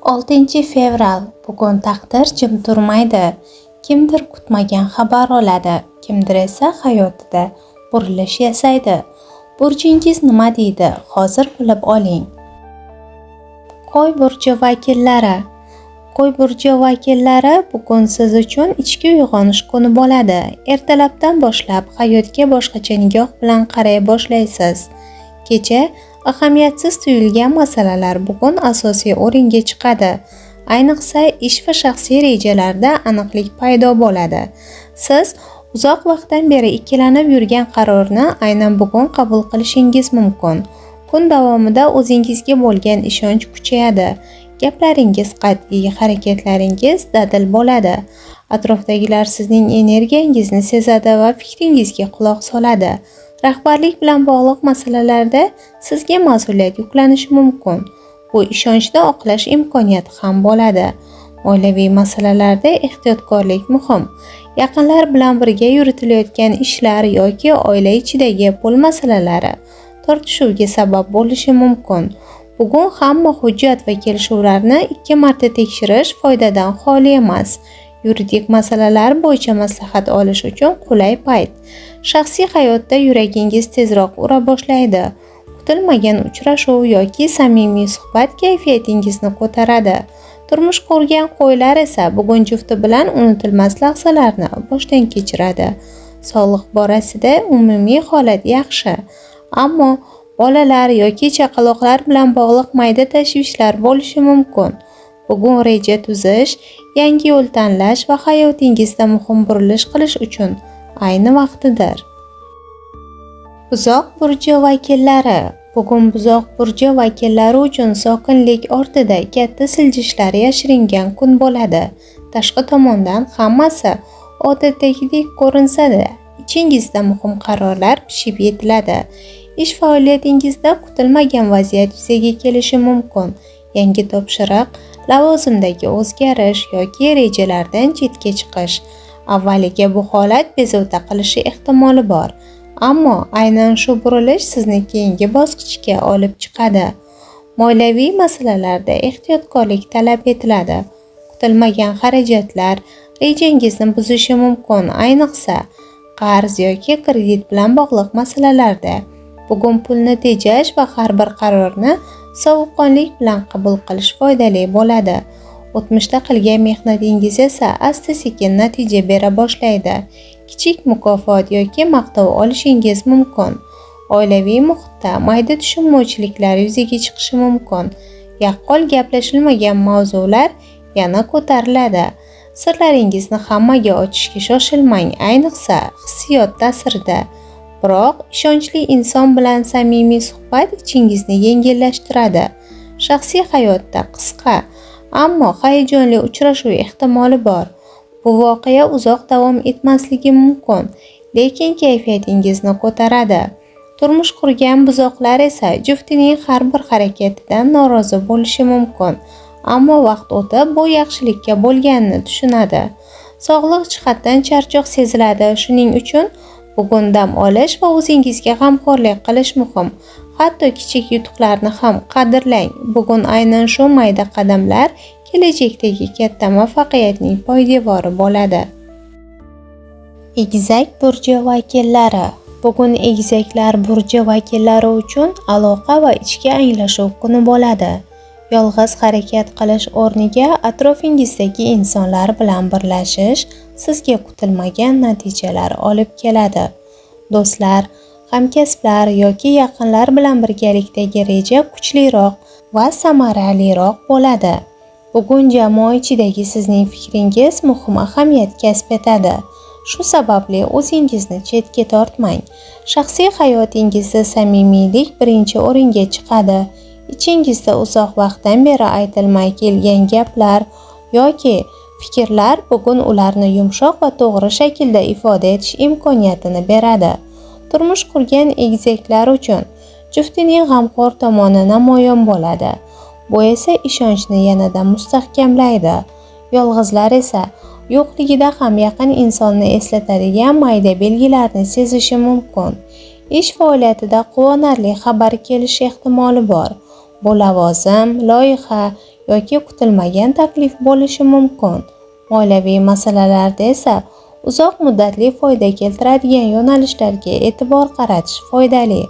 6 fevral. Bugun taqdir jim turmaydi. Kimdir kutmagan xabar oladi, kimdir esa hayotida burilish yasaydi. Burchingiz nima deydi? Hozir bilib oling. Qo'y burji vakillari. Qo'y burji vakillari, bugun siz uchun ichki uyg'onish kuni bo'ladi. Ertalabdan boshlab hayotga boshqacha nigoh bilan qaray boshlaysiz. Kecha ahamiyatsiz tuyulgan masalalar bugun asosiy o'ringa chiqadi. Ayniqsa, ish va shaxsiy rejalarda aniqlik paydo bo'ladi. Siz uzoq vaqtdan beri ikkilanib yurgan qarorni aynan bugun qabul qilishingiz mumkin. Kun davomida o'zingizga bo'lgan ishonch kuchayadi. Gaplaringiz qat'iy, harakatlaringiz dadil bo'ladi. Atrofdagilar sizning energiyangizni sezadi va fikringizga quloq soladi. Rahbarlik bilan bog'liq masalalarda sizga mas'uliyat yuklanishi mumkin. Bu ishonchni oqlash imkoniyati ham bo'ladi. Moliyaviy masalalarda ehtiyotkorlik muhim. Yaqinlar bilan birga yuritilayotgan ishlar yoki oila ichidagi pul masalalari tortishuvga sabab bo'lishi mumkin. Bugun hamma hujjat va kelishuvlarni ikki marta tekshirish foydadan xoli emas. Yuridik masalalar bo'yicha maslahat olish uchun qulay payt. Shaxsiy hayotda yuragingiz tezroq ura boshlaydi. Kutilmagan uchrashuv yoki samimiy suhbat kayfiyatingizni ko'taradi. Turmush qurgan qo'ylar esa bugun jufti bilan unutilmas lahzalarni boshdan kechiradi. Sog'liq borasida umumiy holat yaxshi, ammo bolalar yoki chaqaloqlar bilan bog'liq mayda tashvishlar bo'lishi mumkin. Bugun reja tuzish, yangi yo'l tanlash va hayotingizda muhim burilish qilish uchun ayni vaqtidir. Buzoq burji vakillari. Bugun buzoq burji vakillari uchun sokinlik ortida katta siljishlar yashiringan kun bo'ladi. Tashqi tomondan hammasi odatdagidek ko'rinsa-da, ichingizda muhim qarorlar pishib yetiladi. Ish faoliyatingizda kutilmagan vaziyat yuzaga kelishi mumkin. Yangi topshiriq, lavozimdagi o'zgarish yoki rejalardan chetga chiqish. Avvaliga bu holat bezovta qilishi ehtimoli bor. Ammo aynan shu burilish sizni keyingi bosqichga olib chiqadi. Moliyaviy masalalarda ehtiyotkorlik talab etiladi. Kutilmagan xarajatlar rejangizni buzishi mumkin, ayniqsa qarz yoki kredit bilan bog'liq masalalarda. Bugun pulni tejash va har bir qarorni sovuqqonlik bilan qabul qilish foydali bo'ladi. O'tmishda qilgan mehnatingiz esa asta-sekin natija bera boshlaydi. Kichik mukofot yoki maqtov olishingiz mumkin. Oilaviy muhitda mayda tushunmovchiliklar yuzaga chiqishi mumkin. Yaqqol gaplashilmagan mavzular yana ko'tariladi. Sirlaringizni hammaga ochishga shoshilmang, ayniqsa hissiyot ta'sirida. Biroq ishonchli inson bilan samimiy suhbat ichingizni yengillashtiradi. Shaxsiy hayotda qisqa, ammo hayajonli uchrashuv ehtimoli bor. Bu voqea uzoq davom etmasligi mumkin, lekin kayfiyatingizni ko'taradi. Turmush qurgan buzoqlar esa juftining har bir harakatidan norozi bo'lishi mumkin, ammo vaqt o'tib bu yaxshilikka bo'lganini tushunadi. Sog'liq jihatdan charchoq seziladi, shuning uchun bugun dam olish va o'zingizga g'amxo'rlik qilish muhim. Hatto kichik yutuqlarni ham qadrlang. Bugun aynan shu mayda qadamlar kelajakdagi katta muvaffaqiyatning poydevori bo'ladi. Egizak burji vakillari. Bugun egizaklar burji vakillari uchun aloqa va ichki anglashuv kuni bo'ladi. Yolg'iz harakat qilish o'rniga atrofingizdagi insonlar bilan birlashish sizga kutilmagan natijalar olib keladi. Do'stlar, hamkasblar yoki yaqinlar bilan birgalikdagi reja kuchliroq va samaraliroq bo'ladi. Bugun jamoa ichidagi sizning fikringiz muhim ahamiyat kasb etadi. Shu sababli o'zingizni chetga tortmang. Shaxsiy hayotingizda samimiylik birinchi o'ringa chiqadi. Ichingizda uzoq vaqtdan beri aytilmay kelgan gaplar yoki fikrlar bugun ularni yumshoq va to'g'ri shaklda ifoda etish imkoniyatini beradi. Turmush qurgan egizaklar uchun juftining g'amxo'r tomoni namoyon bo'ladi. Bu esa ishonchni yanada mustahkamlaydi. Yolg'izlar esa yo'qligida ham yaqin insonni eslatadigan mayda belgilarni sezishi mumkin. Ish faoliyatida quvonarli xabar kelishi ehtimoli bor. Bu lavozim, loyiha yoki kutilmagan taklif bo'lishi mumkin. Moliyaviy masalalarda esa uzoq muddatli foyda keltiradigan yo'nalishlarga e'tibor qaratish foydali.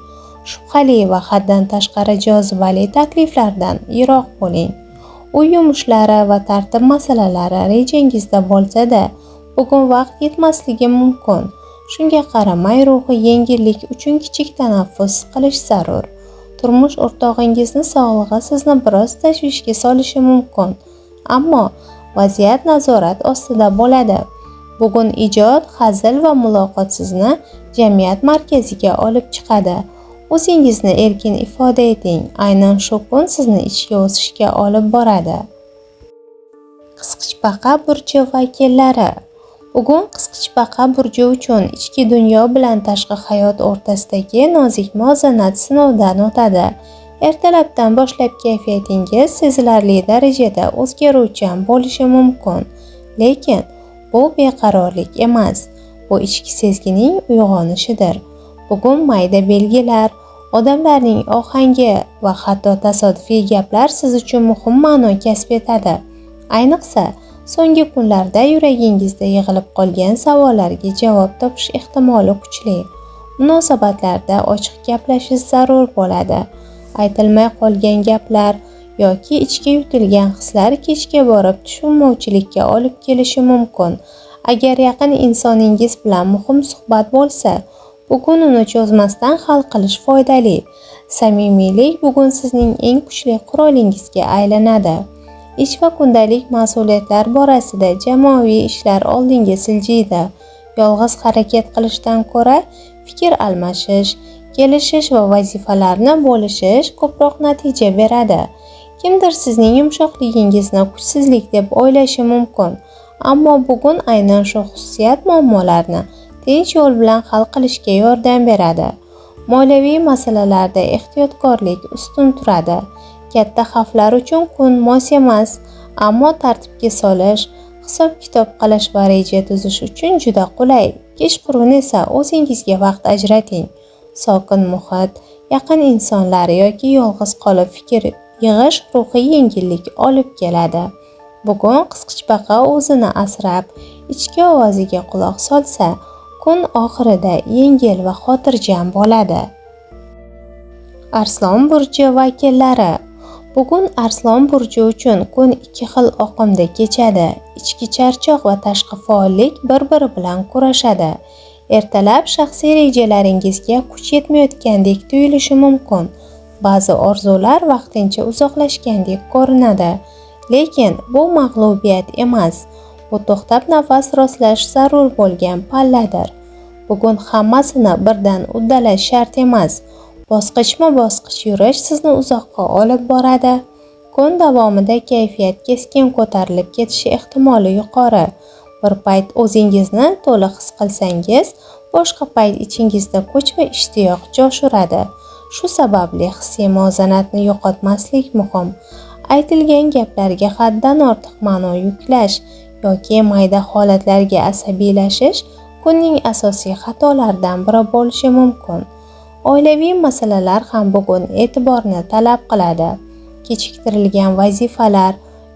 Shubhali va haddan tashqari jozibali takliflardan yiroq bo'ling. Uy yumushlari va tartib masalalari rejangizda bo'lsa-da, bugun vaqt yetmasligi mumkin. Shunga qaramay, ruhiy yengillik uchun kichik tanaffus qilish zarur. Turmush o'rtog'ingizni sog'lig'i sizni biroz tashvishga solishi mumkin, ammo vaziyat nazorat ostida bo'ladi. Bugun ijod, hazil va muloqot sizni jamiyat markaziga olib chiqadi. O'zingizni erkin ifoda eting. Aynan shu kun sizni ichki o'sishga olib boradi. Qisqichbaqa burchi vakillari. Bugun Qisqichbaqa burji uchun ichki dunyo bilan tashqi hayot o'rtasidagi nozik muvozanat sinovdan o'tadi. Ertalabdan boshlab kayfiyatingiz sezilarli darajada o'zgaruvchan bo'lishi mumkin. Lekin bu beqarorlik emas, bu ichki sezgining uyg'onishidir. Bugun mayda belgilar, odamlarning ohangi va hatto tasodifiy gaplar siz uchun muhim ma'no kasb etadi. Ayniqsa, so'nggi kunlarda yuragingizda yig'ilib qolgan savollarga javob topish ehtimoli kuchli. Munosabatlarda ochiq gaplashish zarur bo'ladi. Aytilmay qolgan gaplar yoki ichga yutilgan hislar kechga borib tushunmovchilikka olib kelishi mumkin. Agar yaqin insoningiz bilan muhim suhbat bo'lsa, bugun uni cho'zmasdan hal qilish foydali. Samimiylik bugun sizning eng kuchli qurolingizga aylanadi. Ish va kundalik mas'uliyatlar borasida jamoaviy ishlar oldinga siljiydi. Yolg'iz harakat qilishdan ko'ra fikr almashish, kelishish va vazifalarni bo'lishish ko'proq natija beradi. Kimdir sizning yumshoqligingizni kuchsizlik deb o'ylashi mumkin, ammo bugun aynan shu xususiyat muammolarni tinch yo'l bilan hal qilishga yordam beradi. Moliyaviy masalalarda ehtiyotkorlik ustun turadi. Katta xavflar uchun kun mos emas, ammo tartibga solish, hisob-kitob qilish va reja tuzish uchun juda qulay. Kechqurun esa o'zingizga vaqt ajrating. Sokin muhit, yaqin insonlar yoki yolg'iz qolib fikr yig'ish ruhiy yengillik olib keladi. Bugun Qisqichbaqa o'zini asrab, ichki ovoziga quloq solsa, kun oxirida yengil va xotirjam bo'ladi. Arslon burji vakillari. Bugun Arslon burji uchun kun ikki xil oqimda kechadi. Ichki charchoq va tashqi faollik bir-biri bilan kurashadi. Ertalab shaxsiy rejalaringizga kuch yetmayotgandek tuyulishi mumkin. Ba'zi orzular vaqtincha uzoqlashgandek ko'rinadi. Lekin bu mag'lubiyat emas. Bu to'xtab nafas rostlash zarur bo'lgan palladir. Bugun hammasini birdan uddalash shart emas. Bosqichma-bosqich yurish sizni uzoqqa olib boradi. Kun davomida kayfiyat keskin ko'tarilib ketishi ehtimoli yuqori. Bir payt o'zingizni to'la his qilsangiz, boshqa payt ichingizda kuch va ishtiyoq josh uradi. Shu sababli hissiy muvozanatni yo'qotmaslik muhim. Aytilgan gaplarga haddan ortiq ma'no yuklash yoki mayda holatlarga asabiylashish kunning asosiy xatolaridan biri bo'lishi mumkin. Oilaviy masalalar ham bugun e'tiborni talab qiladi. Kechiktirilgan vazifalar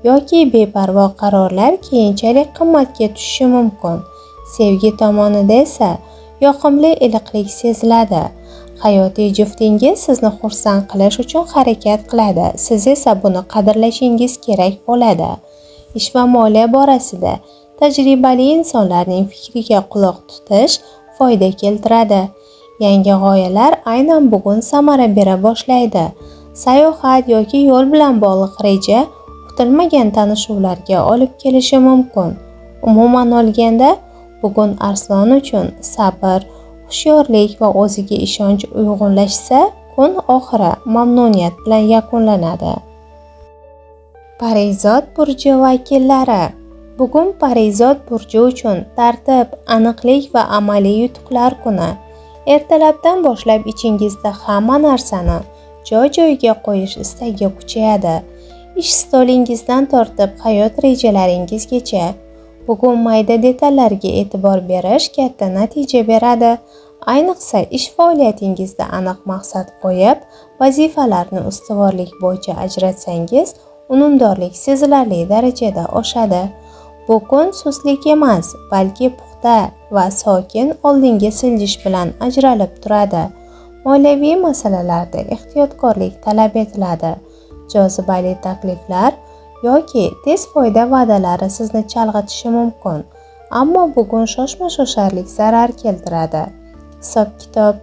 yoki beparvo qarorlar keyinchalik qimmatga tushishi mumkin. Sevgi tomonida esa yoqimli iliqlik seziladi. Hayotiy juftingiz sizni xursand qilish uchun harakat qiladi. Siz esa buni qadrlashingiz kerak bo'ladi. Ish va moliya borasida tajribali insonlarning fikriga quloq tutish foyda keltiradi. Yangi g'oyalar aynan bugun samara bera boshlaydi. Sayohat yoki yo'l bilan bog'liq reja kutilmagan tanishuvlarga olib kelishi mumkin. Umuman olganda, bugun Arslon uchun sabr, hushyorlik va o'ziga ishonch uyg'unlashsa, kun oxiri mamnuniyat bilan yakunlanadi. Parizod burji vakillari. Bugun Parizod burji uchun tartib, aniqlik va amaliy yutuqlar kuni. Ertalabdan boshlab ichingizda hamma narsani joy-joyiga qo'yish istagi kuchayadi. Ish stolingizdan tortib hayot rejalaringizgacha. Bugun mayda detallarga e'tibor berish katta natija beradi. Ayniqsa ish faoliyatingizda aniq maqsad qo'yib, vazifalarni ustuvorlik bo'yicha ajratsangiz, Unumdorlik sezilarli darajada oshadi. Bu kun sustlik emas, balki puxta va sokin oldinga siljish bilan ajralib turadi. Moliyaviy masalalarda ehtiyotkorlik talab etiladi. Jozibali takliflar yoki tez foyda va'dalari sizni chalg'itishi mumkin, ammo bugun shoshma-shosharlik zarar keltiradi. Hisob-kitob,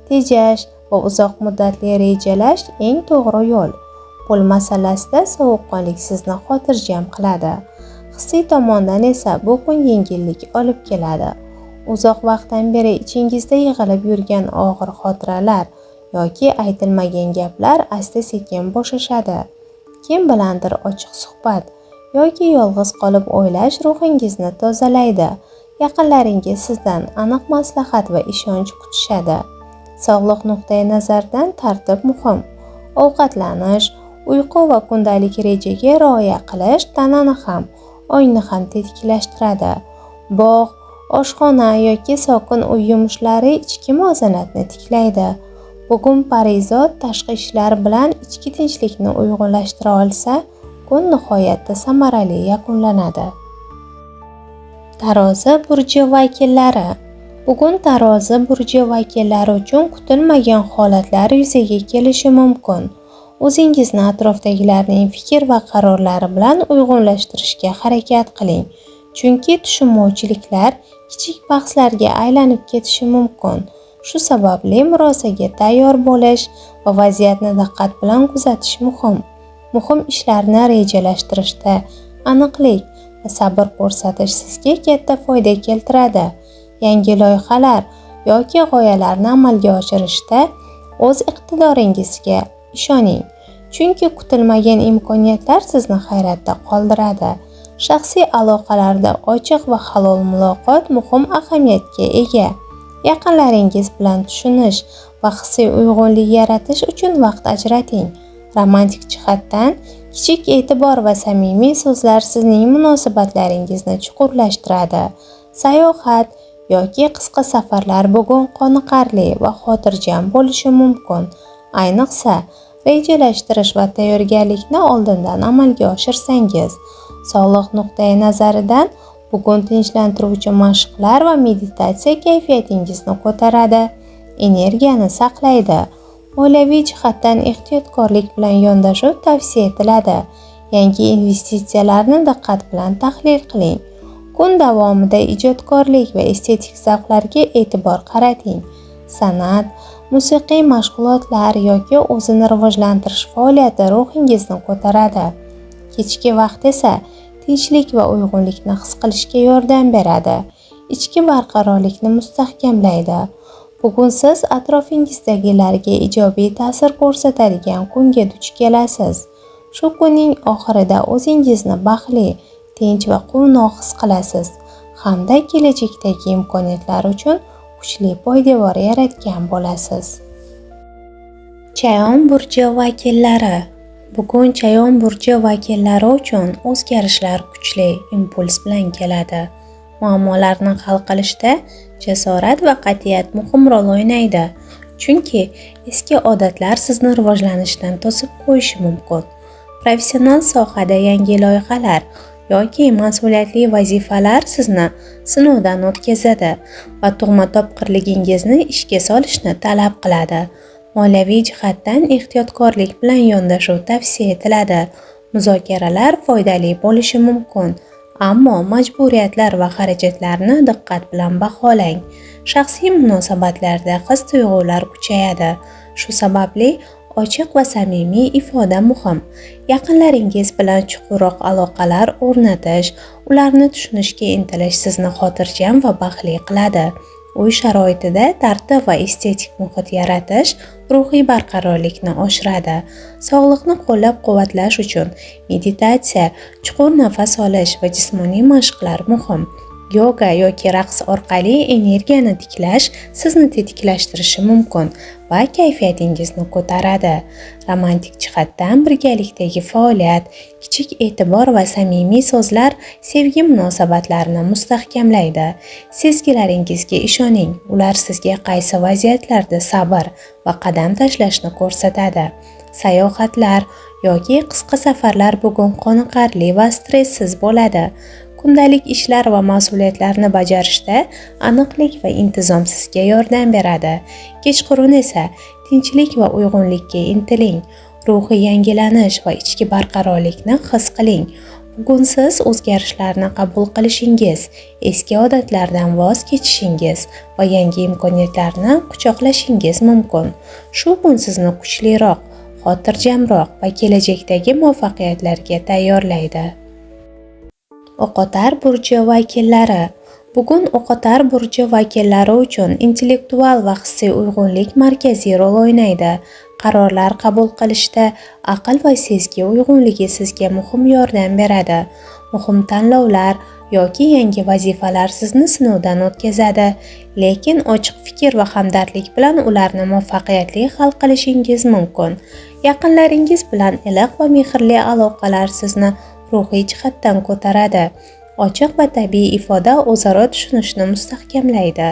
tejash va uzoq muddatli rejalash eng to'g'ri yo'l. Pul masalasida sovuqqonlik sizni xotirjam qiladi. Hissiy tomondan esa bu kun yengillik olib keladi. Uzoq vaqtdan beri ichingizda yig'ilib yurgan og'ir xotiralar yoki aytilmagan gaplar asta-sekin bo'shashadi. Kim bilandir ochiq suhbat yoki yolg'iz qolib o'ylash ruhingizni tozalaydi. Yaqinlaringiz sizdan aniq maslahat va ishonch kutishadi. Sog'liq nuqtai nazaridan tartib muhim. Ovqatlanish, uyqu va kundalik rejaga rioya qilish tanani ham, ongni ham tetiklashtiradi. Bog', oshxona yoki sokin uy yumushlari ichki muvozanatni tiklaydi. Bugun parizod tashqi ishlar bilan ichki tinchlikni uyg'unlashtira olsa, kun nihoyatda samarali yakunlanadi. Tarozi burji vakillari. Bugun Tarozi burji vakillari uchun kutilmagan holatlar yuzaga kelishi mumkin. O'zingizni atrofdagilarning fikr va qarorlari bilan uyg'unlashtirishga harakat qiling. Chunki tushunmovchiliklar kichik bahslarga aylanib ketishi mumkin. Shu sababli murosaga tayyor bo'lish va vaziyatni diqqat bilan kuzatish muhim. Muhim ishlarni rejalashtirishda aniqlik va sabr ko'rsatish sizga katta foyda keltiradi. Yangi loyihalar yoki g'oyalarni amalga oshirishda o'z iqtidoringizga ishoning. Chunki kutilmagan imkoniyatlar sizni hayratda qoldiradi. Shaxsiy aloqalarda ochiq va halol muloqot muhim ahamiyatga ega. Yaqinlaringiz bilan tushunish va hissiy uyg'unlik yaratish uchun vaqt ajrating. Romantik jihatdan kichik e'tibor va samimiy so'zlar sizning munosabatlaringizni chuqurlashtiradi. Sayohat yoki qisqa safarlar bugun qoniqarli va xotirjam bo'lishi mumkin. Ayniqsa, rejalashtirish va tayyorgarlikni oldindan amalga oshirsangiz. Sog'liq nuqtai nazaridan bugun tinchlantiruvchi mashqlar va meditatsiya kayfiyatingizni ko'taradi, energiyani saqlaydi. Moliyaviy jihatdan ehtiyotkorlik bilan yondashuv tavsiya etiladi. Yangi investitsiyalarni diqqat bilan tahlil qiling. Kun davomida ijodkorlik va estetik zavqlarga e'tibor qarating. San'at, musiqiy mashg'ulotlar yoki o'zini rivojlantirish faoliyati ruhingizni ko'taradi. Kechki vaqt esa tinchlik va uyg'unlikni his qilishga yordam beradi. Ichki barqarorlikni mustahkamlaydi. Bugun siz atrofingizdagilarga ijobiy ta'sir ko'rsatadigan kunga duch kelasiz. Shu kunning oxirida o'zingizni baxtli, tinch va quvnoq his qilasiz hamda kelajakdagi imkoniyatlar uchun kuchli poydevor yaratgan bo'lasiz. Chayon burji vakillari. Bugun Chayon burji vakillari uchun o'zgarishlar kuchli impuls bilan keladi. Muammolarni hal qilishda jasorat va qat'iyat muhim rol o'ynaydi. Chunki eski odatlar sizni rivojlanishdan to'sib qo'yishi mumkin. Professional sohada yangi loyihalar yoki mas'uliyatli vazifalar sizni sinovdan o'tkazadi va tug'ma topqirligingizni ishga solishni talab qiladi. Moliyaviy jihatdan ehtiyotkorlik bilan yondashuv tavsiya etiladi. Muzokaralar foydali bo'lishi mumkin, ammo majburiyatlar va xarajatlarni diqqat bilan baholang. Shaxsiy munosabatlarda his-tuyg'ular kuchayadi. Shu sababli ochiq va samimiy ifoda muhim. Yaqinlaringiz bilan chuqurroq aloqalar o'rnatish, ularni tushunishga intilish sizni xotirjam va baxtli qiladi. Uy sharoitida tartib va estetik muhit yaratish ruhiy barqarorlikni oshiradi. Sog'liqni qo'llab-quvvatlash uchun meditatsiya, chuqur nafas olish va jismoniy mashqlar muhim. Yoga yoki raqs orqali energiyani tiklash sizni tetiklashtirishi mumkin va kayfiyatingizni ko'taradi. Romantik jihatdan birgalikdagi faoliyat, kichik e'tibor va samimiy so'zlar sevgi munosabatlarini mustahkamlaydi. Sezgilaringizga ishoning, ular sizga qaysi vaziyatlarda sabr va qadam tashlashni ko'rsatadi. Sayohatlar yoki qisqa safarlar bugun qoniqarli va stressiz bo'ladi. Kundalik ishlar va mas'uliyatlarni bajarishda aniqlik va intizom sizga yordam beradi. Kechqurun esa tinchlik va uyg'unlikka intiling. Ruhiy yangilanish va ichki barqarorlikni his qiling. Bugun siz o'zgarishlarni qabul qilishingiz, eski odatlardan voz kechishingiz va yangi imkoniyatlarni quchoqlashingiz mumkin. Shu kun sizni kuchliroq, xotirjamroq va kelajakdagi muvaffaqiyatlarga tayyorlaydi. O'qotar burji vakillari. Bugun O'qotar burji vakillari uchun intellektual va hissiy uyg'unlik markaziy rol o'ynaydi. Qarorlar qabul qilishda aql va sezgi uyg'unligi sizga muhim yordam beradi. Muhim tanlovlar yoki yangi vazifalar sizni sinovdan o'tkazadi, lekin ochiq fikr va hamdardlik bilan ularni muvaffaqiyatli hal qilishingiz mumkin. Yaqinlaringiz bilan iliq va mehrli aloqalar sizni ruhiy jihatdan ko'taradi. Ochiq va tabiiy ifoda o'zaro tushunishni mustahkamlaydi.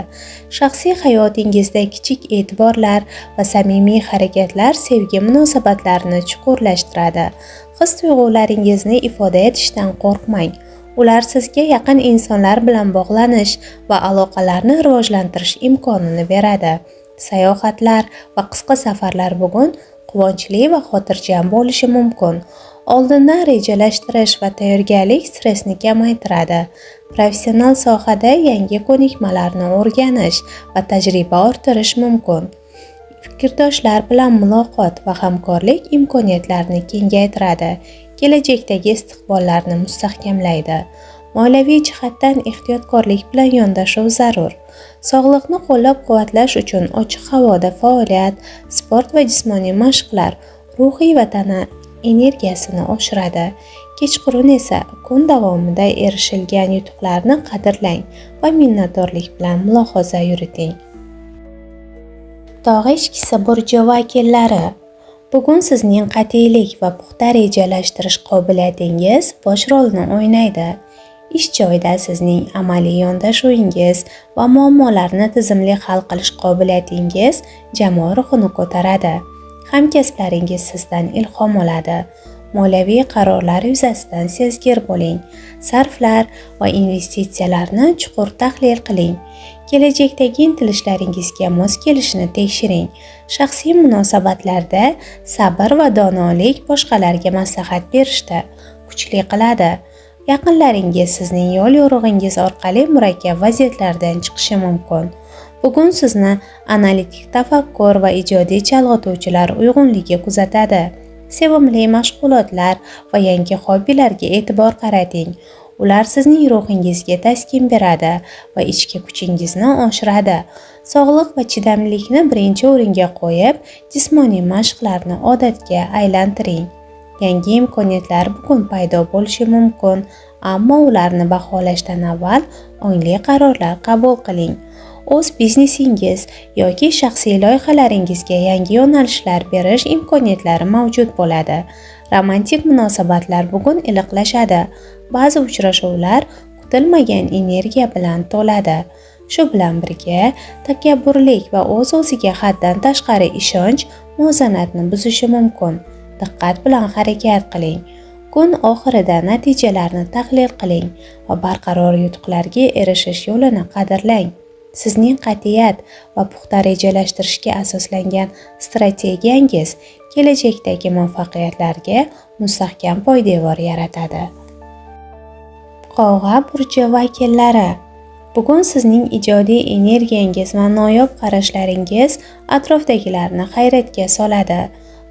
Shaxsiy hayotingizda kichik e'tiborlar va samimiy harakatlar sevgi munosabatlarini chuqurlashtiradi. His-tuyg'ularingizni ifoda etishdan qo'rqmang. Ular sizga yaqin insonlar bilan bog'lanish va aloqalarni rivojlantirish imkonini beradi. Sayohatlar va qisqa safarlar bugun quvonchli va xotirjam bo'lishi mumkin. Oldindan rejalashtirish va tayyorgarlik stressni kamaytiradi. Professional sohada yangi ko'nikmalarni o'rganish va tajriba orttirish mumkin. Fikrdoshlar bilan muloqot va hamkorlik imkoniyatlarni kengaytiradi, kelajakdagi istiqbollarni mustahkamlaydi. Moliyaviy jihatdan ehtiyotkorlik bilan yondashuv zarur. Sog'liqni qo'llab-quvvatlash uchun ochiq havoda faoliyat, sport va jismoniy mashqlar ruhiy va tana energiyasini oshiradi. Kechqurun esa kun davomida erishilgan yutuqlarni qadrlang va minnatdorlik bilan mulohaza yuriting. Tog' echkisi burji vakillari. Bugun sizning qat'iylik va puxta rejalashtirish qobiliyatingiz bosh rolni o'ynaydi. Ish joyida sizning amaliy yondashuvingiz va muammolarni tizimli hal qilish qobiliyatingiz jamoa ruhini ko'taradi. Hamkasblaringiz sizdan ilhom oladi. Moliyaviy qarorlar yuzasidan sezgir bo'ling. Sarflar va investitsiyalarni chuqur tahlil qiling. Kelajakdagi intilishlaringizga mos kelishini tekshiring. Shaxsiy munosabatlarda sabr va donolik boshqalarga maslahat berishda kuchli qiladi. Yaqinlaringiz sizning yo'l yo'rig'ingiz orqali murakkab vaziyatlardan chiqishi mumkin. Bugun sizni analitik tafakkur va ijodiy chalg'ituvchilar uyg'unligi kuzatadi. Sevimli mashg'ulotlar va yangi hobbilarga e'tibor qarating. Ular sizning ruhingizga taskin beradi va ichki kuchingizni oshiradi. Sog'liq va chidamlilikni birinchi o'ringa qo'yib, jismoniy mashqlarni odatga aylantiring. Yangi imkoniyatlar bugun paydo bo'lishi mumkin, ammo ularni baholashdan avval ongli qarorlar qabul qiling. O'z biznesingiz yoki shaxsiy loyihalaringizga yangi yo'nalishlar berish imkoniyatlari mavjud bo'ladi. Romantik munosabatlar bugun iliqlashadi. Ba'zi uchrashuvlar kutilmagan energiya bilan to'ladi. Shu bilan birga takabburlik va o'z-o'ziga haddan tashqari ishonch muvozanatni buzishi mumkin. Diqqat bilan harakat qiling. Kun oxirida natijalarni tahlil qiling va barqaror yutuqlarga erishish yo'lini qadrlang. Sizning qat'iyat va puxta rejalashtirishga asoslangan strategiyangiz kelajakdagi muvaffaqiyatlarga mustahkam poydevor yaratadi. Qog'a burji vakillari. Bugun sizning ijodiy energiyangiz va noyob qarashlaringiz atrofdagilarni hayratga soladi.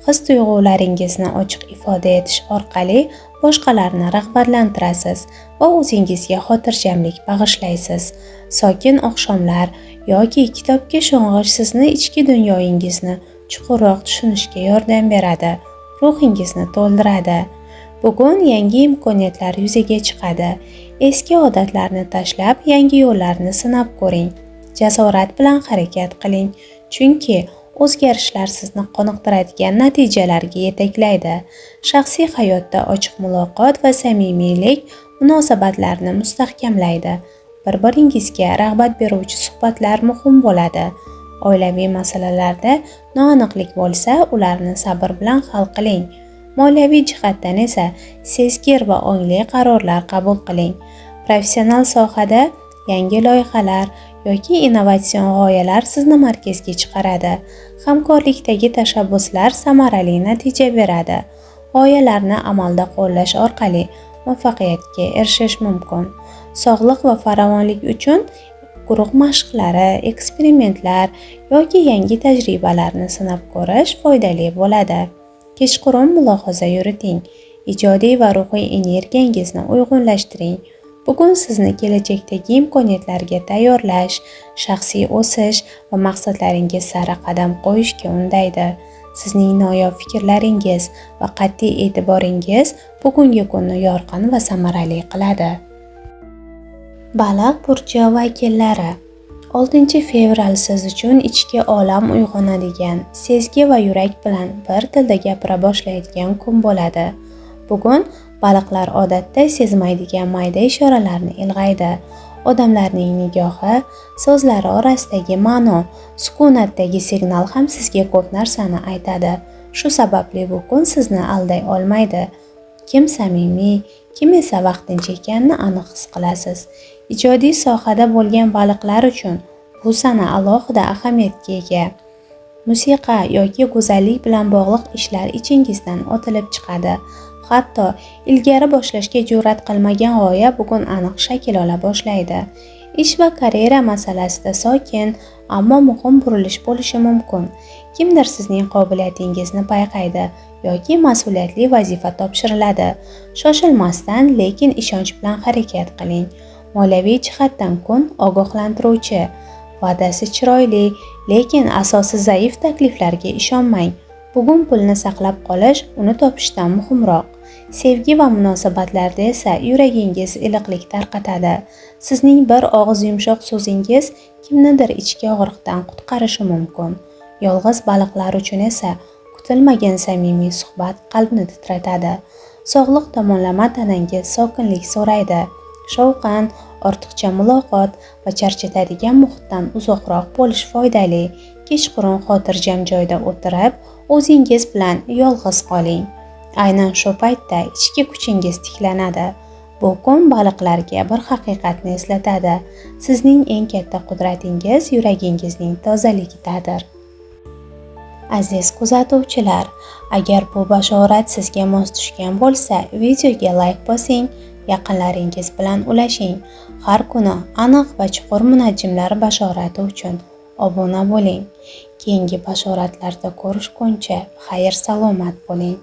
His-tuyg'ularingizni ochiq ifoda etish orqali boshqalarni rag'batlantirasiz va o'zingizga xotirjamlik bag'ishlaysiz. Sokin oqshomlar yoki kitobga sho'ng'ish sizni ichki dunyoyingizni chuqurroq tushunishga yordam beradi, ruhingizni to'ldiradi. Bugun yangi imkoniyatlar yuzaga chiqadi. Eski odatlarni tashlab, yangi yo'llarni sinab ko'ring. Jasorat bilan harakat qiling, chunki o'zgarishlar sizni qoniqtiradigan natijalarga yetaklaydi. Shaxsiy hayotda ochiq muloqot va samimiylik munosabatlarni mustahkamlaydi. Bir-biringizga rag'bat beruvchi suhbatlar muhim bo'ladi. Oilaviy masalalarda noaniqlik bo'lsa, ularni sabr bilan hal qiling. Moliyaviy jihatdan esa sezgir va ongli qarorlar qabul qiling. Professional sohada yangi loyihalar yoki innovatsion g'oyalar sizni markazga chiqaradi. Hamkorlikdagi tashabbuslar samarali natija beradi. G'oyalarni amalda qo'llash orqali muvaffaqiyatga erishish mumkin. Sog'liq va farovonlik uchun guruh mashqlari, eksperimentlar yoki yangi tajribalarni sinab ko'rish foydali bo'ladi. Kechqurun mulohaza yuriting. Ijodiy va ruhiy energiyangizni uyg'unlashtiring. Bugun sizni kelajakdagi imkoniyatlarga tayyorlash, shaxsiy o'sish va maqsadlaringiz sari qadam qo'yishga undaydi. Sizning noyob fikrlaringiz va qat'iy e'tiboringiz bugungi kunni yorqin va samarali qiladi. Baliq burchi vakillari, 6 fevral siz uchun ichki olam uyg'onadigan, sezgi va yurak bilan bir tilda gapira boshlaydigan kun bo'ladi. Bugun baliqlar odatda sezmaydigan mayda ishoralarni ilg'aydi. Odamlarning nigohi, so'zlari orasidagi ma'no, sukunatdagi signal ham sizga ko'p narsani aytadi. Shu sababli bu kun sizni alday olmaydi. Kim samimiy, kim esa vaqtincha ekanini aniq his qilasiz. Ijodiy sohada bo'lgan baliqlar uchun bu sana alohida ahamiyatga ega. Musiqa yoki go'zallik bilan bog'liq ishlar ichingizdan otilib chiqadi. Hatto ilgari boshlashga jur'at qilmagan g'oya bugun aniq shakl ola boshlaydi. Ish va karyera masalasida sokin, ammo muhim burilish bo'lishi mumkin. Kimdir sizning qobiliyatingizni payqaydi yoki mas'uliyatli vazifa topshiriladi. Shoshilmasdan, lekin ishonch bilan harakat qiling. Moliyaviy jihatdan kun ogohlantiruvchi. Va'dasi chiroyli, lekin asosi zaif takliflarga ishonmang. Bugun pulni saqlab qolish uni topishdan muhimroq. Sevgi va munosabatlarda esa yuragingiz iliqlik tarqatadi. Sizning bir og'iz yumshoq so'zingiz kimnidir ichki og'riqdan qutqarishi mumkin. Yolg'iz baliqlar uchun esa kutilmagan samimiy suhbat qalbni titratadi. Sog'liq tomonlama tanangiz sokinlik so'raydi. Shovqin, ortiqcha muloqot va charchatadigan muhitdan uzoqroq bo'lish foydali. Kechqurun xotirjam joyda o'tirib, o'zingiz bilan yolg'iz qoling. Aynan shu paytda ichki kuchingiz tiklanadi. Bu kun baliqlarga bir haqiqatni eslatadi. Sizning eng katta qudratingiz yuragingizning tozaligidadir. Aziz kuzatuvchilar, agar bu bashorat sizga mos tushgan bo'lsa, videoga like bosing, yaqinlaringiz bilan ulashing. Har kuni aniq va chuqur munajjimlar bashorati uchun obuna bo'ling. Keyingi bashoratlarda ko'rishguncha xayr salomat bo'ling.